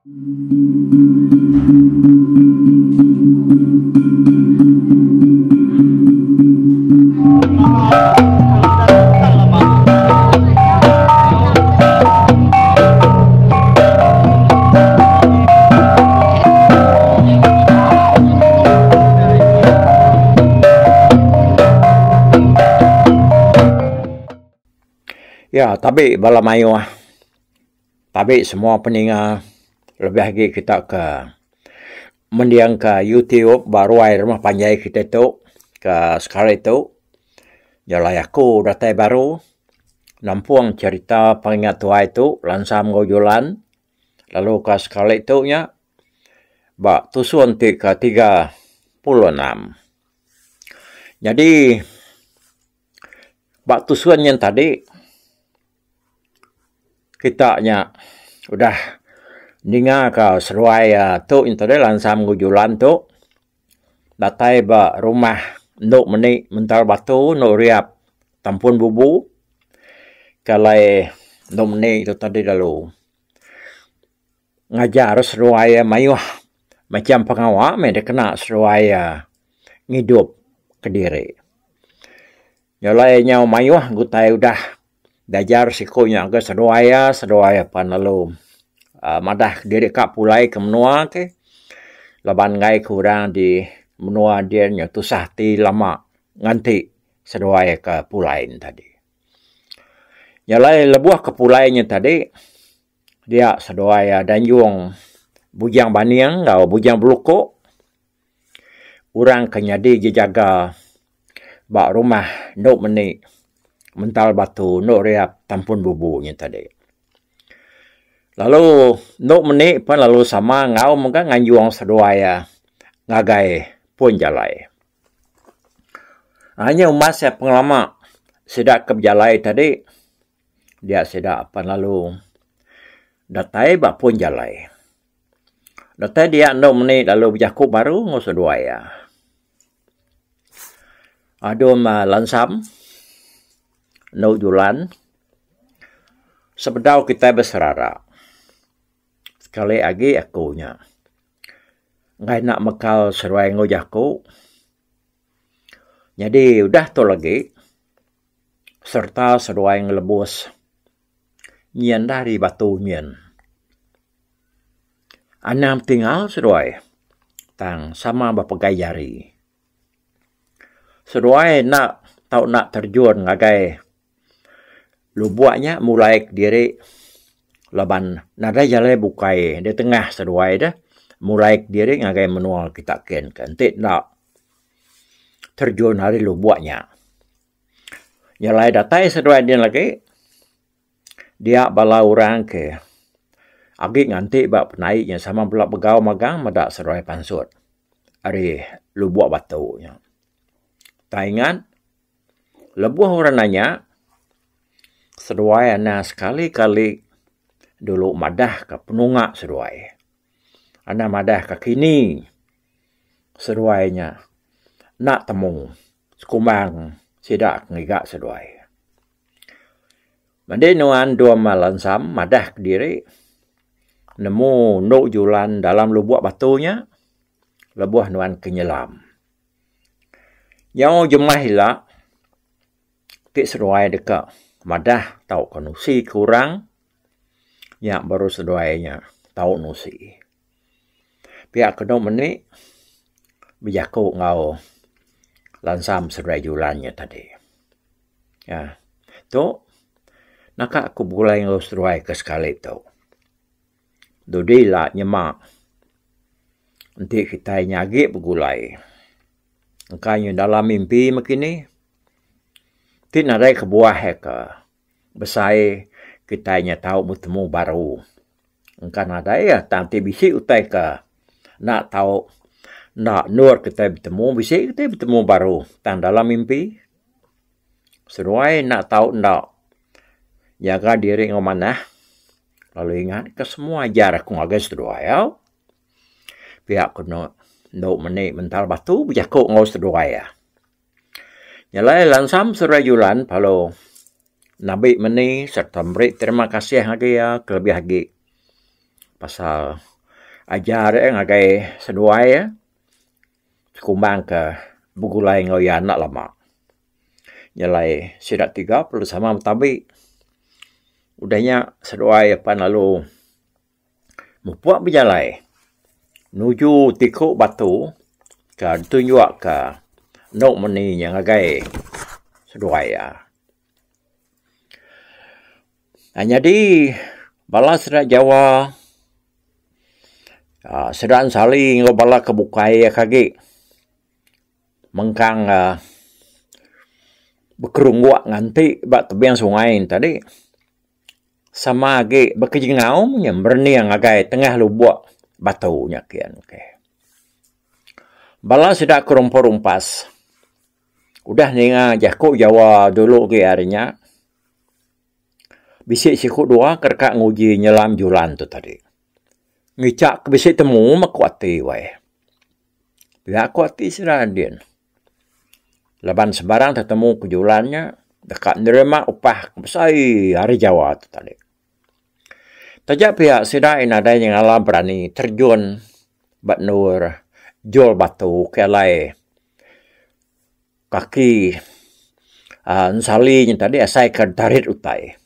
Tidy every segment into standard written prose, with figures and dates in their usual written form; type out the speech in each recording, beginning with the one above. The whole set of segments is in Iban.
Ya tabi bala mayuh tabi semua peninga lebih agi kita ke mending ka YouTube ba ruai rumah panjai kita tu ke sekali tu jalai aku datai baru nampung cerita pengingat tuai tu lansam enggau julan lalu ka sekali tu nya ba tusun ti ke 36. Nyadi ba tusun nyen tadi kita nya udah ninga ka seduai tu nya tadi lansam enggau julan tu datai ba rumah endo meni mental batu endo riap tampun bubu ke alai endo meni tu tadi lalu ngajar seduai mayuh macam pengawa meh dikena seduai ngidup kediri. Nya alai nyau mayuh utai udah diajar siku nya ke seduai iya, seduai iya pan lalu uhh madah diri ka pulai ke menua ke laban enggai ke orang di menua din nya tusah ati lama nganti seduai ke pulai ne tadi. Nya alai lebuh ke pulai nya tadi dia seduai iya danjung Bujang Baning enggau Bujang Belukok orang ke nyadi jejaga ba rumah endo meni mental batu endo riap tampun bubu nya tadi. Lalu endo meni pun lalu sama enggau mega nganjung seduai iya ngagai pun jalai. Aaa nya umbas iya pengelama sida ke bejalai tadi dia sida pan lalu datai ba pun jalai. Datai dia endo meni lalu bejaku baru enggau seduai iya. Adum lansam endo julan sebedau kitai beserara sekali agi aku nya enggai enda mekal seduai enggau jaku. Nyadi udah tu lagi sereta seduai ngelebus nyin dah ari batu nyin. Anang tinggal seduai tang sama bepegai jari. Seduai enda tau enda terjun ngagai lubok nya mulai kediri laban nadai jalai bukai ditengah seduai deh mulai kediri ngagai menua kita kin ke enti enda terjun ari lubok nya. Jalai datai seduai din lagi. Dia bala orang ke agi nganti ba penai nya sama bela begau magang meda seduai pansut ari lubok batu nya. Tai ingat lebuh orang nanya seduai anang sekali kali dulu madah ka penunga seduai. Anang madah ka kini seduai nya enda temu sekumbang sida ngiga seduai. Madi nuan dua lansam madah kediri nemu endo julan dalam lubok batu nya lebuh nuan ke nyelam. Nyau jemah ila ti seduai deka madah tauka nusi ke orang nya baru seduai nya tau nusi. Pia ke endo meni bejaku enggau lansam seduai julan nya tadi. Nya. Tu naka ku begulai enggau seduai ke sekali tu. Dudi ila nyema enti kitai nya agi begulai engka nya dalam mimpi meh kini ti nadai kebuah eka besai kitai nya tau betemu baru. Engka nadai iya tang ti bisi utai ke enda tau enda endur kitai betemu bisi kitai betemu baru tang dalam mimpi. Seduai enda tau enda nyaga diri enggau manah lalu ingat ka semua ajar aku ngagai seduai au. Pia ku endo meni mental batu bejaku enggau seduai iya. Nya alai lansam seduai julan lalu nabi meni serta meri terima kasih ngagai iya kelebih agi pasal. ajar iya ngagai seduai iya sekumbang ke begulai enggau iya enda lama. Nyelai sida tiga perlu sama betabi. Udah nya seduai pan lalu mupuk bejalai nuju tiku batu ke ditunjuk ka endo meni nya ngagai seduai iya. Nyadi bala sida Jawa aaa sida Ensali enggau bala ke bukai ke agi mengkang aaa bekerungguk nganti ba tebing sungai ne tadi sama agi bekejengau nya merening ngagai tengah lubok batu nya kian. Bala sida ke rumpas rumpas. Udah ninga jaku Jawa dulu agi ari nya, bisi siku dua ke deka nguji nyelam julan tu tadi. Ngicha ke bisi temu meh ku ati weh. Pia ku ati sida din. Laban sebarang tetemu ke julan nya deka nerima upah ke besai ari Jawa tu tadi. Taja pia sida nadai nyengala berani terjun ba endur jul batu ke alai kaki uhh ensali nya tadi asai ke tarit utai.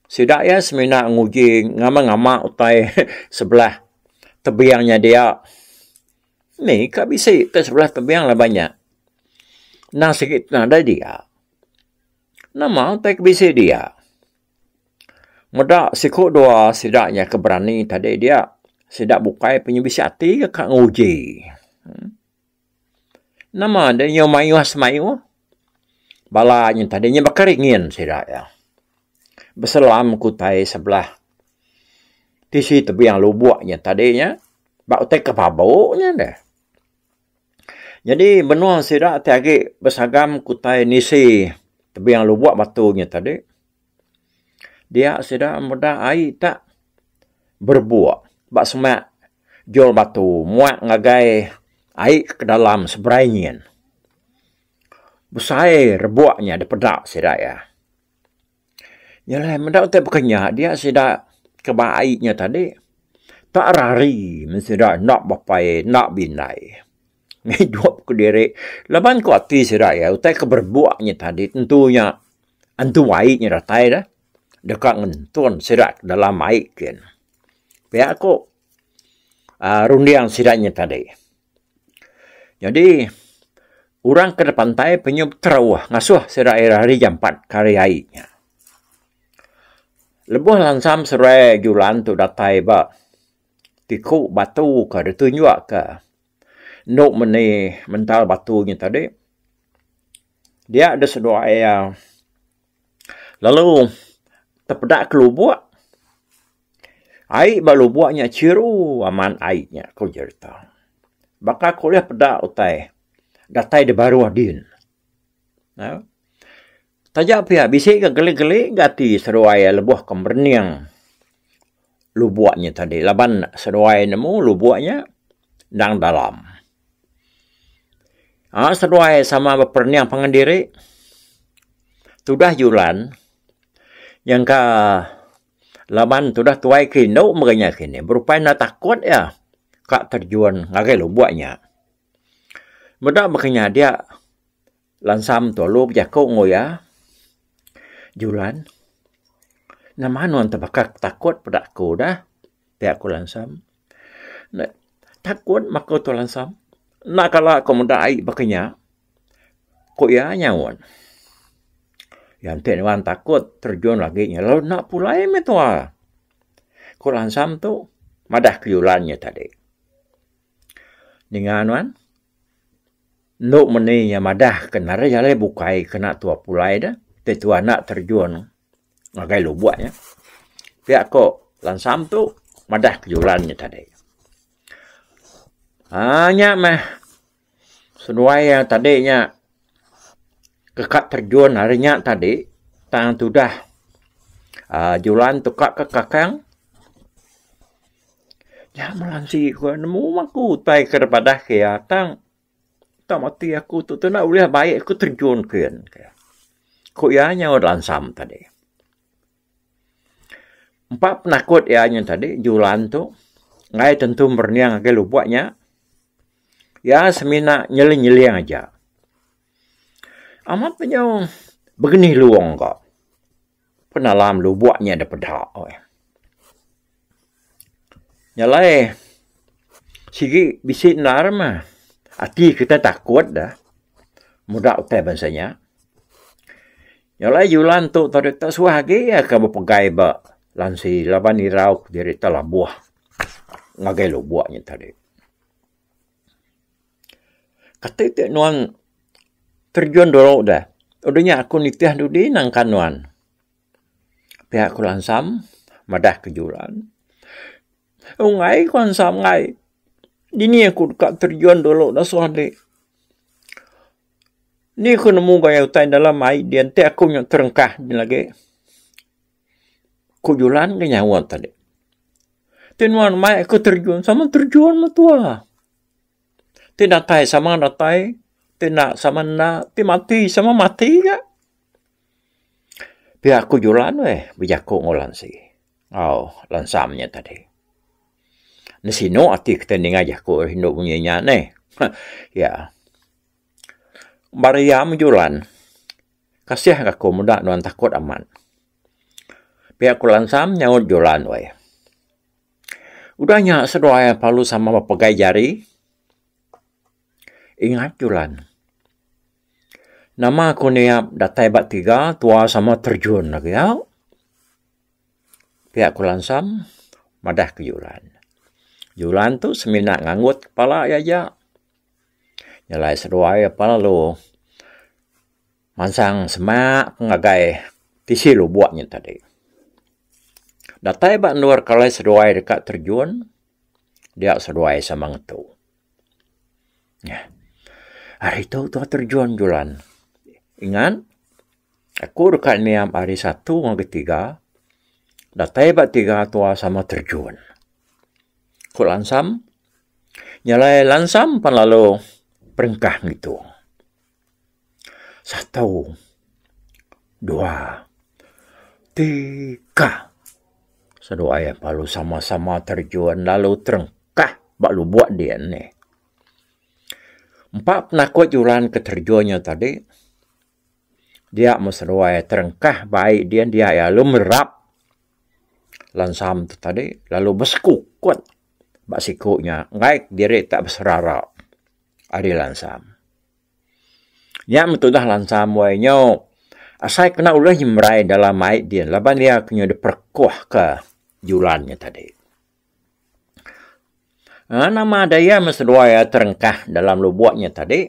Sida iya semina nguji ngama ngama utai sebelah tebing nya dia. Ni ka bisi te sebelah tebing laban nya. Endang sigi nadai dia. Nama utai ke bisi dia. Meda siku dua sida nya ke berani tadi dia, sida bukai pun bisi ati ke ka nguji. Nama deh nyau mayuh semayuh bala nya tadi nya baka ringin sida iya. Beselam ke utai sebelah tisi tebing lubok nya tadi nya ba utai ke pabu nya deh. Nyadi menua sida ti agi besagam ke utai nisi tebing lubok batu nya tadi. Dia sida meda ai tak berebuk ba semak jol batu muak ngagai ai ke dalam seberai nyin. Besai rebuk nya dipeda sida iya. Nya alai meda utai baka nya dia sida ke ba ai nya tadi tak rari men sida enda bapai enda bindai. Ngidup kediri laban ku ati sida iya utai ke berebuk nya tadi tentu nya Antu ai nya datai da deka ngentun sida dalam ai kin. Pia ku aaa runding sida nya tadi. Nyadi orang ke da pantai penyu beterauh ngasuh sida ira ari jampat ke ari ai nya. Lebuh lansam seruai julan tu datai ba tiku batu ke ditunjuk ka endo meni mental batu nya tadi. Dia deh seduai iya lalu tepeda ke lubok ai ba lubok nya chiru amat ai nya ku jerita. Baka ku ulih peda utai datai da baruh din. Au taja pia bisi ga geli geli ga ati seduai iya lebuh ke merening lubok nya tadi laban seduai nemu lubok nya endang dalam. Aa seduai sama beperening pangan diri tudah julan nyangka laban tudah tuai ke indu mega nya kini berupai enda takut iya ka terjun ngagai lubok nya. Meda baka nya dia lansam tulu bejaku enggau iya julan nama nuan tebaka takut peda aku dah pia ku lansam. Takut meh aku tu lansam. Enda kala ku meda ai baka nya. Ku iya nyaut. Iya enti nuan takut terjun agi nya lalu enda pulai meh tua. Ku lansam tu madah ke julan nya tadi. Ninga nuan endo meni iya madah ke narai jalai bukai kena tua pulai deh ti tua enda terjun. Ngagai lubok nya. Pia ko lansam tu madah ke julan nya tadi. Aaa nya meh seduai iya tadi nya ke ka terjun hari nya tadi tang tudah aaa julan tu ka ke kakang. Nya meh lansi ku nemu meh aku utai ke padah ke iya tang. Tang ati aku tu enda ulih baik aku terjun kin. Ku iya nyaut lansam tadi. Empa penakut iya nya tadi julan tu. Enggai tentu merening ngagai lubok nya. Iya semina nyeling-nyeling aja. Amat penyau begenih luong ka penalam lubok nya da peda. Nya alai sigi bisi endar mah ati kitai takut da meda utai bansa nya. Nya alai julan tu tadi tak suah agi iya ka bepegai ba lansi laban irau diri te labuh ngagai lubok nya tadi. Kati ti nuan terjun dulu deh udah nya aku nitih dudi nangkan nuan. Pia ku Lansam madah ke Julan. Enggai ku Lansam enggai. Dini aku deka terjun dulu dasuh adi. Ni ku nemu gaya utai dalam ai dia enti aku nya terengkah din agi. Ku Julan ke nyaut tadi. Ti nuan mai aku terjun sama terjun meh tuah. Ti datai sama datai, ti enda sama enda, ti mati sama mati ga. Pia ku Julan weh bejaku enggau Lansi enggau Lansam nya tadi. Ne sinu ati kitai ninga jaku rindu munyi nya neh. Ya. Ba riam Julan kasih ga aku meda nuan takut amat. Pia ku Lansam nyaut Julan weh. Udah nya seduai perlu sama bepegai jari. Ingat Julan. Nama ku niap datai ba tiga tua sama terjun agi au. Pia ku Lansam madah ke Julan. Julan tu semina nganggut kepala iya aja. Nyelai seduai apan lalu mansang semak ngagai tisi lubok nya tadi. Datai ba endur kalai seduai deka terjun dia seduai sama ngetu. Ari tu tuah terjun julan. Ingat, aku deka niap ari satu ngagai tiga, datai ba tiga tuah sama terjun. Ku Lansam, nyelai Lansam pan lalu perengkah ngitung. Satu, dua, tiga. Seduai lalu sama-sama terjun lalu terengkah ba lubok din nih. Empa penakut julan ke terjun nya tadi dia meh seduai terengkah ba ai din dia iya lalu merap lansam tu tadi lalu besekukut ba siku nya enggai diri tak beserara ari lansam. Nya meh tudah lansam wai nyu asai kena ulih nyemerai dalam ai din laban iya ke nyu diperekuh ke julan nya tadi. Aaa nama daya meh seduai iya terengkah dalam lubok nya tadi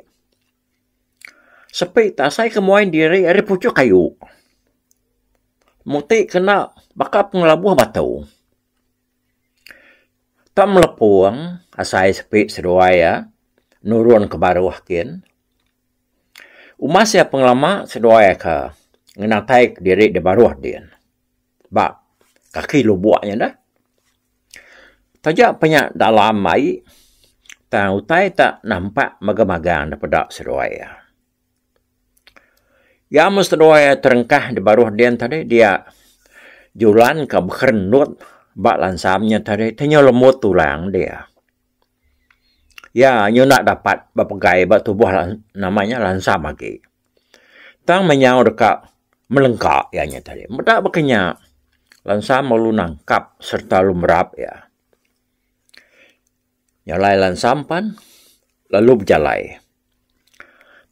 sepi te asai ke muai diri ari puchuk kayu. Muti kena baka pengelabuh batu. Tak melepung asai sepi seduai iya nurun ke baruh kin. Umas iya pengelama seduai ke ngenatai kediri da baruh din ba kaki lubok nya dah. Taja pa nya dalam ai tang utai tak nampak magang-magang da peda seduai iya. Iya meh seduai terengkah da baruh din tadi dia julan ka bekerenut ba lansam nya tadi ti nyau lembut tulang dia. Iya nyunda dapat bepegai ba tubuh nama nya lansam agi. Tang meh nyau deka melengka iya nya tadi. Meda baka nya lansam lalu nangkap sereta lalu merap iya. Nya alai lansam pan lalu bejalai.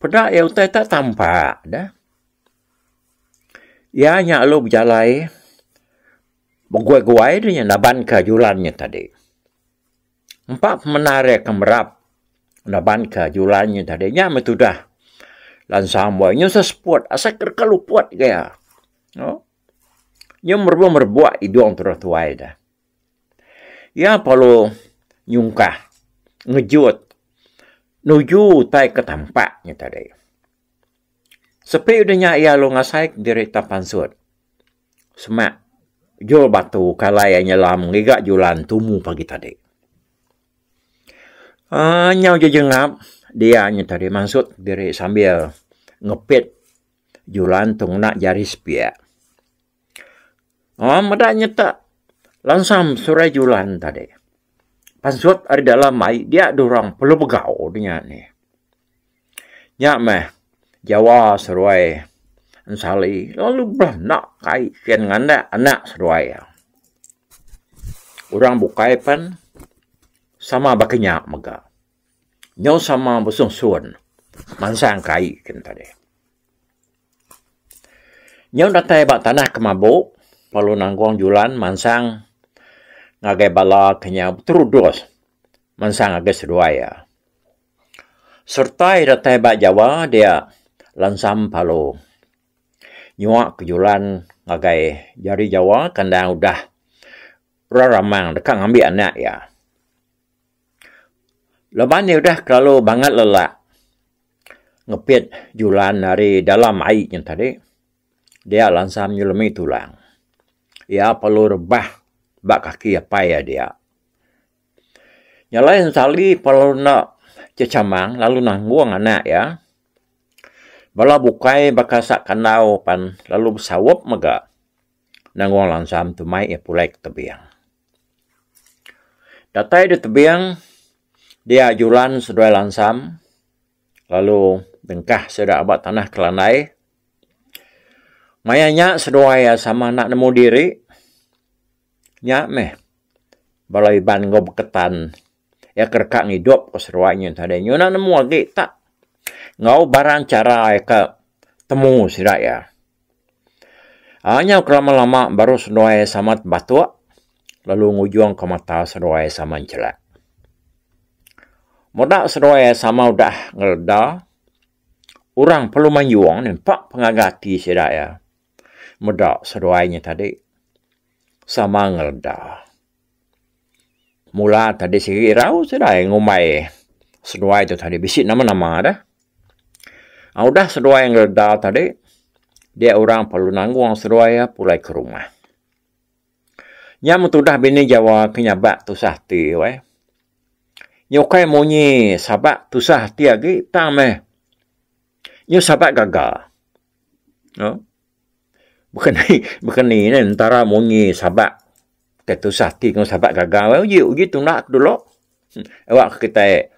Peda iya utai tak tampak deh. Iya nya lalu bejalai beguai-guai deh nya naban ka julan nya tadi. Empa pemendar iya ke merap naban ka julan nya tadi nya meh tudah lansam wai nyau seseput asai ke deka luput ga iya. Nyau merebuk-merebuk idung tudah tuai deh. Iya perlu nyungkah, ngejut, nuju utai ke tampak nya tadi. Sepi udah nya iya lalu ngasai diri tau pansut semak jul batu ke alai iya nyelam ngiga julan tumu pagi tadi. Aaa nyau jejengap dia nya tadi mansut diri sambil ngepit julan tu ngena jari sepiak. Aaa meda nyeta lansam surai julan tadi. Pansut ari dalam ai dia durang perlu begau dinya nih. Nya meh Jawa seduai Ensali lalu belanda ka ai kian ngandak anak seduai iya. Orang bukai pen sama baka nya mega. Nyau sama besun-sun mansang ka ai kin tadi. Nyau datai ba tanah ke mabuk lalu nanggung julan mansang ngagai bala ke nyau beterudus mansang ngagai seduai iya. Sereta iya datai ba Jawa dia lansam palu nyua ke julan ngagai jari Jawa kandang udah orang ramang deka ngambi anak iya. Leban iya udah kelalu bangat lelak ngepit julan ari dalam ai nyen tadi dia lansam nyelemi tulang. Iya perlu rebah ba kaki apai iya dia. Nyalai sali perlu enda chechamang lalu nanggung anak iya. Bala bukai baka sak kandau pan lalu besaup mega nanggung lansam tu mai iya pulai ke tebing. Datai da tebing dia julan seduai lansam lalu bengkah sida aba tanah kelandai. Maya nya seduai iya sama enda nemu diri nya meh bala Iban enggau Beketan iya ke deka ngidup ka seduai nya tadi. Nyau enda nemu agi tak enggau barang chara iya ke temu sida iya. Aaa nyau kelama-lama baru seduai sama tebatuk lalu ngujung ke mata seduai sama enchelak. Meda seduai sama udah ngeleda orang perlu mayung ne empa pengaga ati sida iya meda seduai nya tadi sama ngeleda. Mula tadi sigi irau sida ngumbai seduai tu tadi bisi nama-nama deh. Udah seduai ngeleda tadi dia orang perlu nanggung seduai iya pulai ke rumah. Nya meh tudah bini Jawa ke nyabak tusah ati weh. Nyukai munyi sabak tusah ati agi tang meh nyu sabak gaga. Bukan ni, bukan ni ne entara munyi sabak ke tusah ati enggau sabak gaga uji uji tunda ku dulu. Awak ke kitai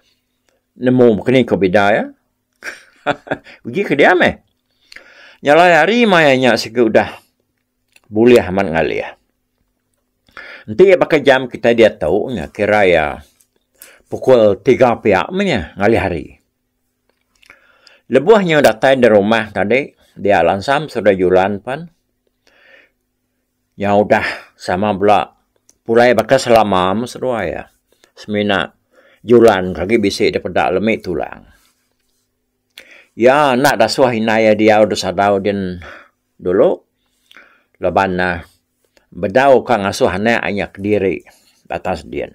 nemu bukan ni ko bida iya. Uji ke dia meh. Nya alai hari maya nya sigi udah bulih amat ngalih. Enti iya baka jam kitai diatu nya kira iya pukul tiga pia meh nya ngalih hari. Lebuh nyu datai da rumah tadi dia lansam sudah julan pan nyau udah sama bela pulai baka selama meh seduai iya semina julan ke agi bisi da peda lemi tulang. Iya enda dasuh indai iya diau da sadau din dulu laban ne bedau ka ngasuh anak inya kediri atas din.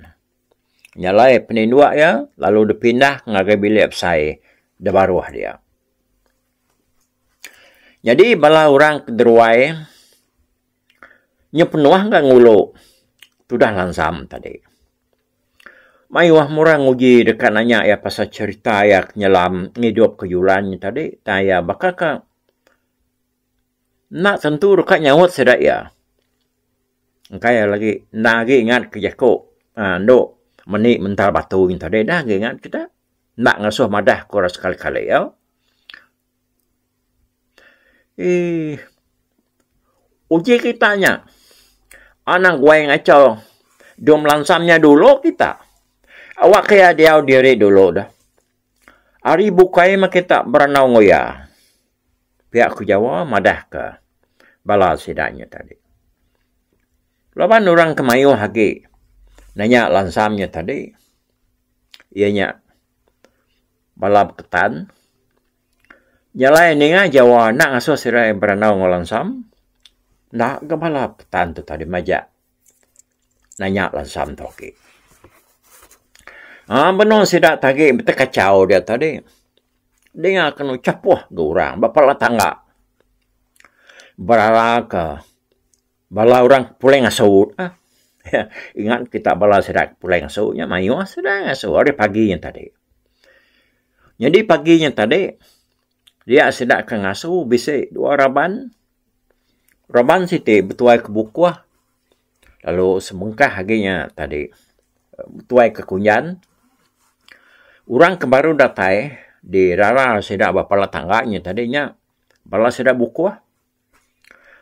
Nya alai peninduk iya lalu dipindah ngagai bilik besai da baruh dia. Nyadi bala orang ke deruai nyau penuh ga ngulu tudah lansam tadi. Mayuh meh orang nguji deka nanya iya pasal cherita iya ke nyelam ngidup ke julan nya tadi tang iya baka ka enda tentu deka nyaut sida iya. Engkai lagi enda agi ingat ke jaku uhh endo meni mental batu nyin tadi dah agi ingat kita. Enda ngasuh madah ku orang sekali kali au. Eii uji kita nya anang guai ngachau dum lansam nya dulu kita. Awak ke iya diau diri dulu dah. Ari bukai meh kita berandau enggau iya. Pia ku Jawa madah ke bala sida nya tadi. Laban orang ke mayuh agi nanya lansam nya tadi iya nya bala beketan. Nya alai ninga Jawa enda ngasuh sida berandau enggau lansam enda ga bala beketan tu tadi majak nanya lansam tu agi. Aaa benung sida ti agi betekachau dia tadi. Dinga kenu chapuh ga orang ba pala tangga. Berara ka bala orang pulai ngasu ah. Ingat kita bala sida pulai ngasu nya mayuh sida ngasu ari pagi nya tadi. Nyadi pagi nya tadi dia sida ke ngasu bisi dua raban. Raban siti betuai ke bukuh lalu sebengkah agi nya tadi. Tuai ke Kunjan. Orang ke baru datai dirara sida ba pala tangga nya tadi nya bala sida bukuh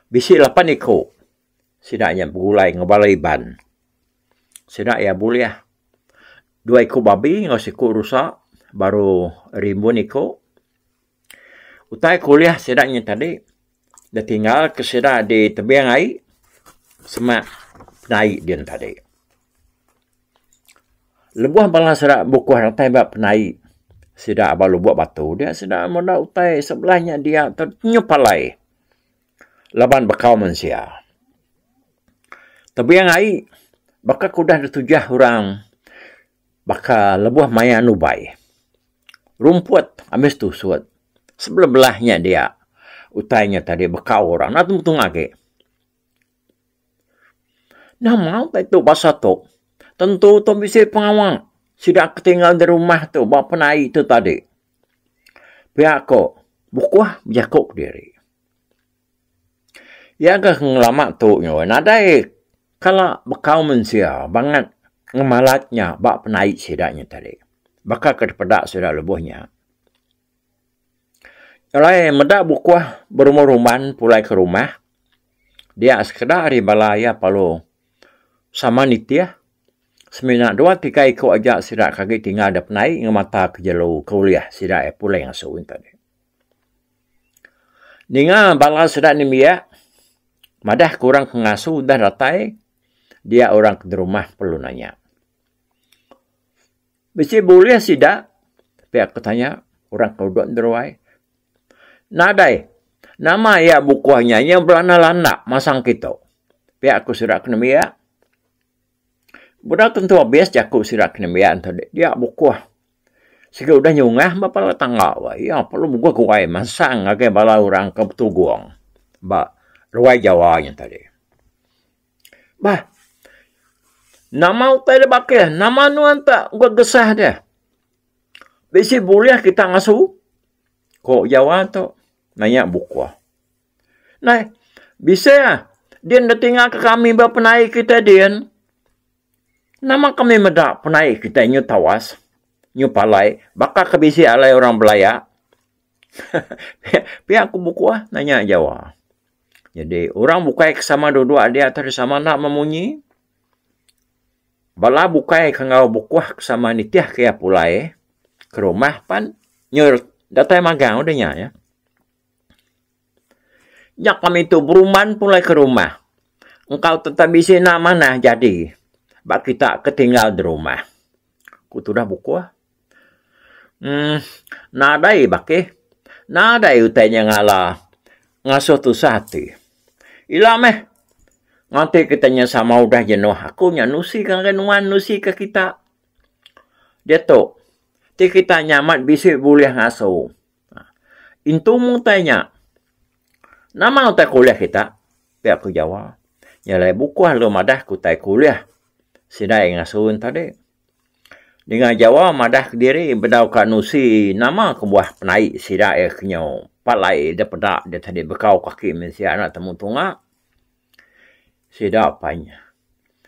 bisi lapan iku sida nya begulai enggau bala Iban. Sida iya bulih dua iku babi enggau siku rusa baru rimbun iku. Utai ke ulih sida nya tadi da tinggal ke sida di tebing ai semak penai din tadi. Lebuh bala sida bukuh datai ba penai sida ba lubok batu dia sida meda utai sebelah nya dia nyup alai laban bekau mensia. Tebing ai baka ke udah ditujah orang Baka lebuh maya nubai. Rumput ambis tusut. Sebelah belah nya dia utai nya tadi bekau orang enda tentu agi. Nama utai tu basa tu. Tentu tu bisi pengawa sida ke tinggal di rumah tu ba penai tu tadi. Pia ko bukuh bejaku kediri. Iya ga ngelama tu nyu nadai kala bekau mensia bangat ngemalat nya ba penaik sida nya tadi. Baka ke dipeda sida lebuh nya. Alai meda bukuh berumban-rumban pulai ke rumah dia sekeda ari bala iya perlu sama nitih semina dua tiga iku aja sida ke agi tinggal da penaik ngemata ke jelu ke ulih sida iya pulai ngasu tadi. Ninga bala sida nembiak madah ke orang ke ngasu udah datai dia orang ke derumah perlu nanya. Bisi bulih sida pia ku tanya orang ke udok deruai. Nadai nama iya bukuh nya iya belanda-landa masang kitu pia ku sida ke nembiak. Udah tentu abis jaku sida ke nembiak ento dia bukuh. Sigi udah nyungah ba pala tangga wai iya perlu beguai guai mansang ngagai bala orang ke betugung ba ruai Jawa nya tadi. Bah nama utai da bakih nama nuan tak gesah deh. Bisi bulih kita ngasu ko Jawa tu nanya bukuh. Nai bisi ah din da tinggal ke kami ba penai kita din. Nama kami meda penaik kitai nyu tawas, nyu palai baka ke bisi alai orang belaya. Pia ku bukuh nanya Jawa. Jadi orang bukai ke sama duduk dia tadi sama enda memunyi. Bala bukai ke enggau bukuh ke sama nitih ke iya pulai ke rumah pan nyu datai magang udah nya ya. Nya kami tu berumban pulai ke rumah. Engkau tetap bisi enda manah jadi ba kita ke tinggal di rumah. Ku tudah bukuh. Uhh nadai bakih. Nadai utai nya ngala ngasuh tusah ati. Ila meh nganti kita nya sama udah jenuh aku nya nusi ke ngagai nuan nusi ke kita. Diatu ti kita nya amat bisi bulih ngasu. Intu mung utai nya. Nama utai ke ulih kita? Pia ku Jawa. Nya alai bukuh lalu madah ke utai ke ulih sida iya ngasu ne tadi. Ninga Jawa madah kediri bedau ka nusi nama kebuah penaik sida iya ke nyau palai da peda da tadi bekau kaki mensia enda temu tunga. Sida pan nya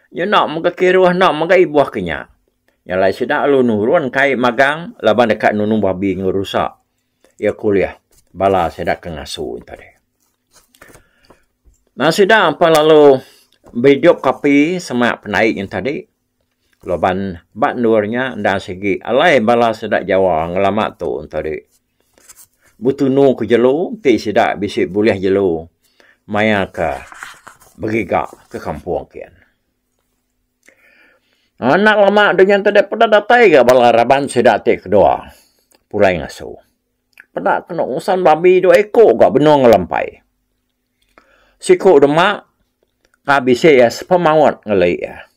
enda mega kiruh enda mega ibuh ke nya. Nya alai sida lalu nurun kai magang laban deka nunu babi enggau rusa iya ke ulih bala sida ke ngasu tadi. Nah sida pan lalu beidup ke api semak penaik nya tadi laban ba endur nya enda sigi alai bala sida jawa ngelama tu tadi. Betunu ke jelu ti sida bisi bulih jelu maya ke begiga ke kampung kian. Anak lama dunya tadi peda datai ga bala raban sida ti kedua pulai ngasu. Peda kenu ngusan babi dua iku ga benung ngelempai. Siku dema ka bisi iya sepemaut ngeli iya.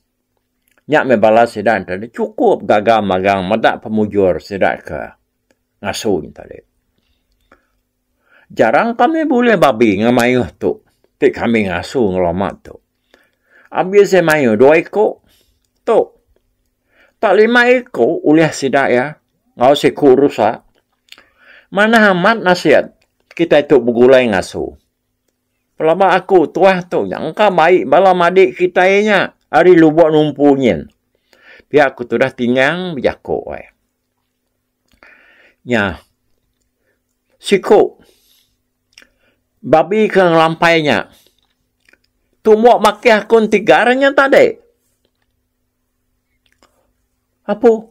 Nya meh bala sida tadi chukup gaga magang meda pemujur sida ke ngasu nya tadi. Jarang kami bulih babi ngemayuh tu ti kami ngasu ngelama tu. Abis iya mayuh dua iku tu. Tak lima iku ulih sida iya enggau siku rusa. Manah amat nasit kitai tu begulai ngasu. Pelaba aku tuah tu nyangka bai bala madik kitai nya ari lubok numpu nyin. Pia ku tudah Tingang bejaku ai. Nya siku babi ke ngelampai nya tumbuk makih aku entigar nya tadi. Apu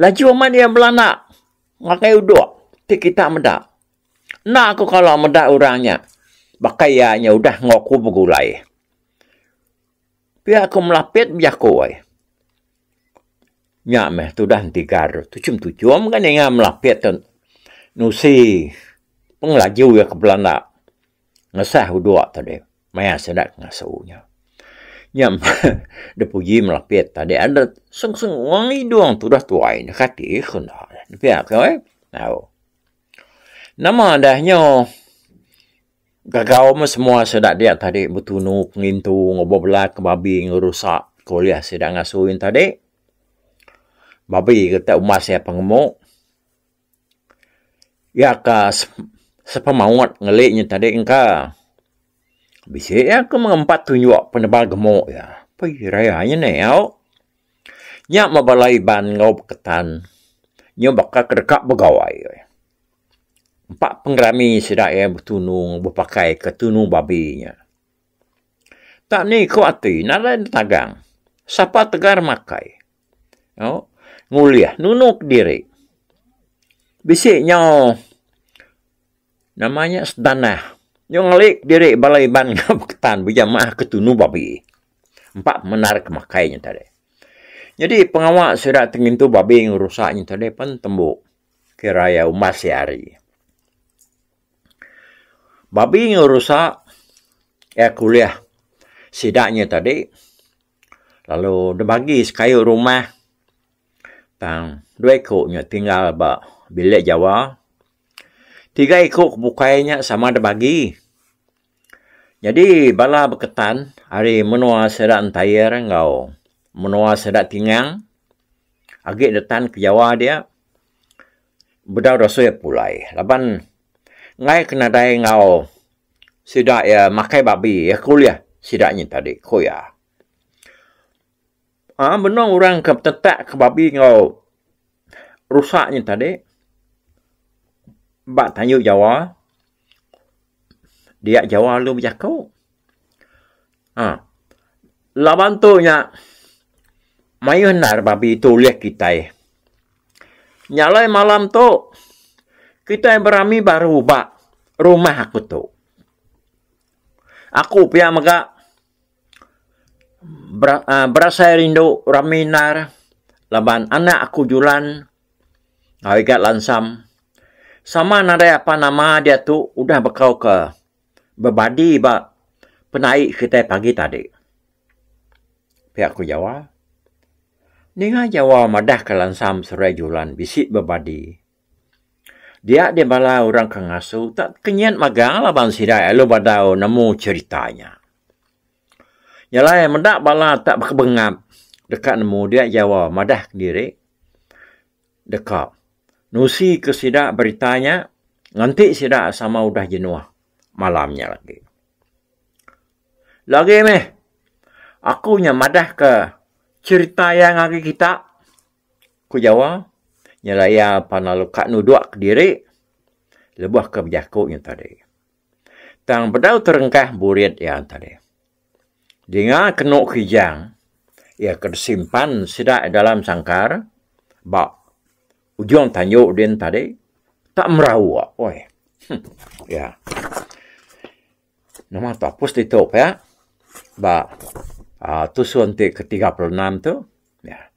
laju amat iya belanda ngagai udok ti kita meda. Enda aku kala meda orang nya baka iya nya udah enggau aku begulai. Pia ku melapit bejaku ai. Nya meh tudah entigar tuchum-tuchum ga ninga melapit tu nusi pengelaju iya ke belanda ngesah udok tadi maya sida ke ngasu nya. Nya meh dipuji melapit tadi adet seng-seng idung tudah tuai ne kati ku enda pia ku ai. Au. Nama dah nyo gagau meh semua sida dia tadi betunu ngintu enggau bebela ke babi enggau rusa ke ulih sida ngasu yen tadi. Babi ke tai umbas iya pengemu iya ka sepemaut ngeli nya tadi engka bisi iya ke mengempat tunjuk penebal gemuk iya. Pei raya nya neh au. Nya meh bala Iban enggau Beketan nyau baka ke deka begawai. Empa pengerami sida iya betunu bepakai ke tunu babi nya. Tak ni ku ati nadai ne tagang. Sapa tegar makai. Au ngulih nunu kediri. Bisi nyau nama nya sedanah nyau ngelik diri bala Iban enggau Beketan bejamah ke tunu babi. Empa pemendar ke makai nya tadi. Nyadi pengawa sida ti ngintu babi enggau rusa nya tadi pen tembu. Kira iya umbas iya hari. Babi enggau rusa iya ke ulih sida nya tadi lalu dibagi sekayu rumah tang dua iku nya tinggal ba bilik jawa. Tiga iku ke bukai nya sama dibagi. Nyadi bala Beketan ari menua sida Entair enggau menua sida Tingang agi netan ke Jawa dia bedau dosoi pulai laban enggai ke nadai enggau sida iya makai babi iya ke ulih sida nyin tadi ku iya. Aaa benung orang ke betetak ke babi enggau rusa nyin tadi ba tanju Jawa. Dia Jawa lalu bejaku. Ha. Laban tu nya mayuh endar babi tu ulih kitai. Nya alai malam tu kitai berami baru ba rumah aku tu. Aku pia mega berasai rindu rami endar laban anak aku Julan Enggau Igat Lansam sama nadai apan nama diatu udah bekau ke bebadi ba penai kitai pagi tadi. Pia ku Jawa. Ninga Jawa madah ke Lansam seruai Julan bisi bebadi. Dia deh bala orang ke ngasu tak kenyit magang laban sida lalu badau nemu cherita nya. Nyelai meda bala tak bekebengap deka nemu dia Jawa madah kediri deka nusi ke sida berita nya nganti sida sama udah jenuh malam nya lagi. Lagi meh aku nya madah ke cherita iya ngagai kita. Ku Jawa, nyelaya pan lalu ka nuduk kediri lebuh ke bejaku nya tadi. Tang bedau terengkah burit iya tadi. Dinga kenu kijang iya ke disimpan sida dalam sangkar ba ujung tanju din tadi tak merauk oi. Ya. Nama tu apus ditu pia ba aaa tusun ti ke 36 tu. Ya.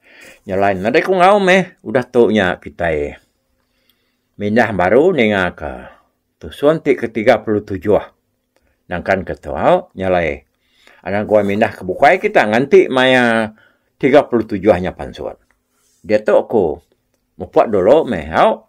Nya alai nadai ku enggau meh udah tu nya kitai mindah baru ninga ka tusun ti ke 37 nangkan ke tu au. Nya alai anang guai mindah ke bukai kita nganti maya 37 nya pansut. Diatu ku mupok dulu meh au.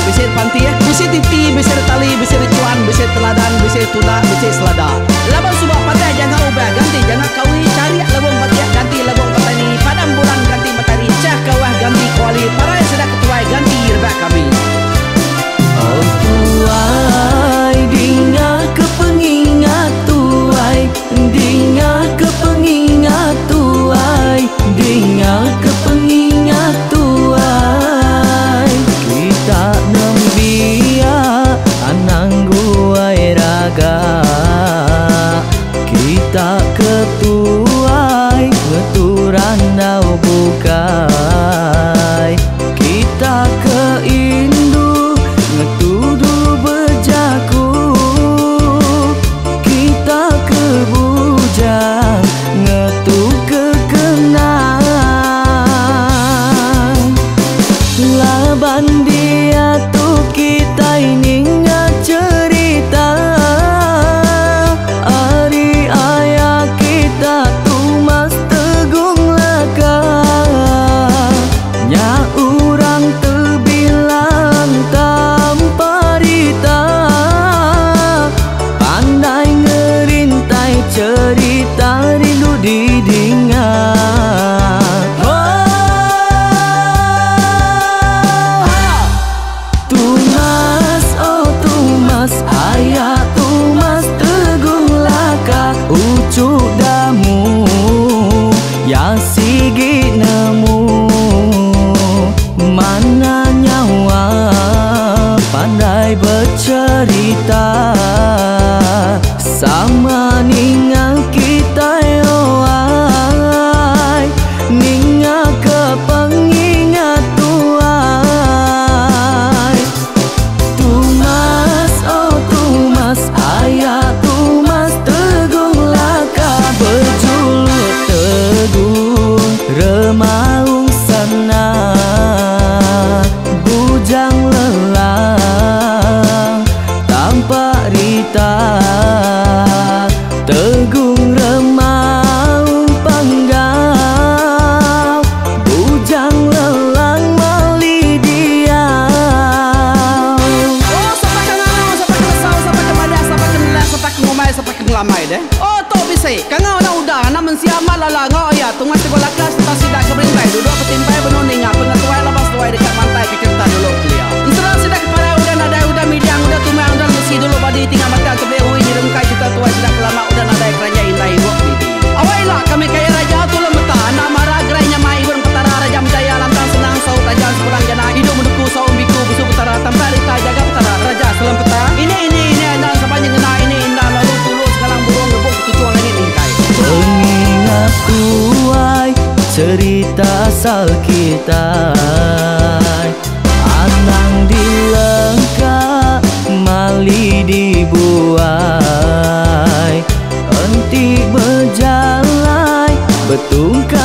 bisi dipantih, bisi titi, bisi ditali, bisi dichuan, bisi diteladan, bisi ditunda, bisi selada. Laban suba patah janga ubah ganti janga kawi, charik lebung batik ganti lebung petani, padam bulan ganti matari, chah kawah ganti kuali, parai sida ketuai ganti rebak kami. Oh tuai dinga ke pengingat tuai dinga ke pengingat tuai dinga ke pengingat tuai kita nembiak anang guai raga kita ke tuai ngetu randau bukai kita ke indu ngetu dulu bejaku kita ke bujang ngetu ke kenang laban diatu kitai ninga cherita ari aya kita Tumas Tegung Laka nya orang tebilang tanpa rita pandai ngerintai cherita rindu didinga. Tumas oh Tumas aya Tumas Tegung Laka uchu damu ya sigi nemu mana nyawa pandai bercerita sama ninga kitai oai ninga ke pengingat tuai Tumas oh Tumas aya Tumas Tegung Laka bejuluk Tegung Remaung sana bujang lelang tanpa rita Tegung Remaung Panggau bujang lelang mali diau. Oh sapa ke ngangau sapa ke nesau sapa ke madah sapa ke nelah sapa ke ngumbai sapa ke ngelamai deh. Oh tu bisi kangau anak uda anak mensia amat lala enggau iya Tungas Teguh Laka sereta sida ke berintai duduk betimpai benung ninga pengetuai laban seduai deka mantai ke cherita dulu kelia. Ensera sida ke parai udah nadai udah midang udah tumang udah lemesi dulu badi tinggal matang tebeli ui nyerungkai cherita tuai sida ke lama udah nadai keranjai indai ibuk bidi. Awai ila kami kaya raja tulung meta anak mara gerai nyamai ibun petara raja menjaya lantang senang saut raja sepulang jana idup menuku saum biku busu petara tampai rita jaga petara raja selempeta ini ini ini andan sapa nyengena ini inda lalu tulu sengalang burung ngebuk ketuchung langit mingkai. Pengingat tuai cerita asal kitai anang dilengka mali dibuai enti bejalai betungkat.